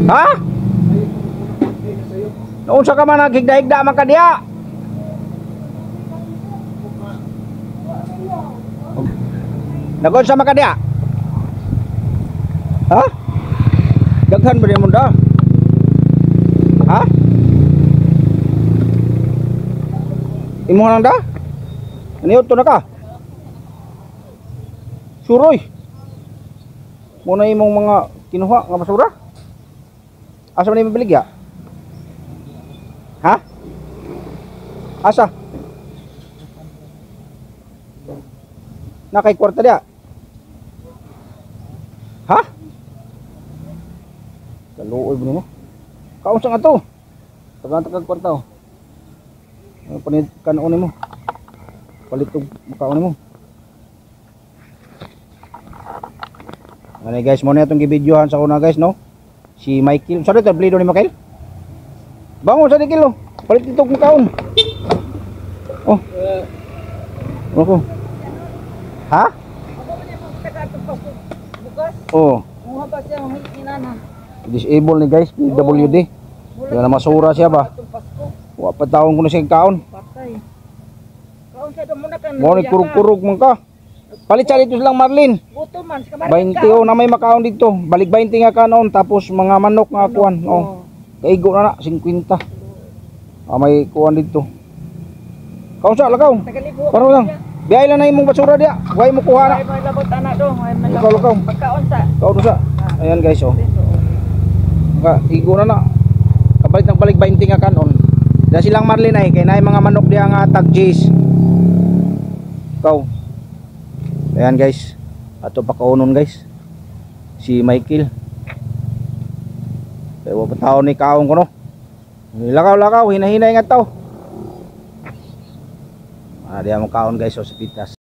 Ha? Naunsa ka man, naghigda-higda man ka diya? Nagunsa man ka diya? Ha? Daghan ba niya mo da? Ha? Imo nang da? Ano to na ka? Suroy. Muna imong mga kinuha nga basura? Asa man imong baligya? Ha? Asa? Nakay kwarta diya? Ha? Kaluoy ba nimo? Kaunsa nga to? Tagaan kag kwarta oh. Ano panit kanon nimo? Palit og makaon nimo. Ano guys, mo na itong gibidyohan sa una, guys, no? Si Michael. Sorry, ito, blido ni Michael. Bangon sa kilo. Palit ito makaon. Oh. Ano ko? Ha? Oh. Disable ni guys, PWD. Kaya na masura siya ba? Wa pa taon ko na siya kaon. Patay. Kaon sa muna kan. Mo ni kurug-kurug man ka. Palit sa dito silang Marlin. Gutom man sa Marlin. 20 oh, na may makaon dito. Balik 20 nga kanon tapos mga manok nga kuan. Oh. Kaigo na na 50. Ah, may kuan dito. Kaon sa lakaw. Paro lang. Biyay lang na imong basura diya. Way mo kuha na. Ay may labot ana do. Ay may Lakaw, lakaw. Pagkaon sa. Kaon sa. Ayan guys oh. Ka igo na na. Kapalit ng balik 20 nga kanon. Da silang Marlin ay kay naay mga manok diya nga tag G's. Ikaw. Ayan guys. Ato pa kaunon guys. Si Michael. Kaya wa pa taon ni kaon ko no. Lakaw lakaw, hinahinay nga tao. Ah, diya mo kaon guys oh, sa pitas.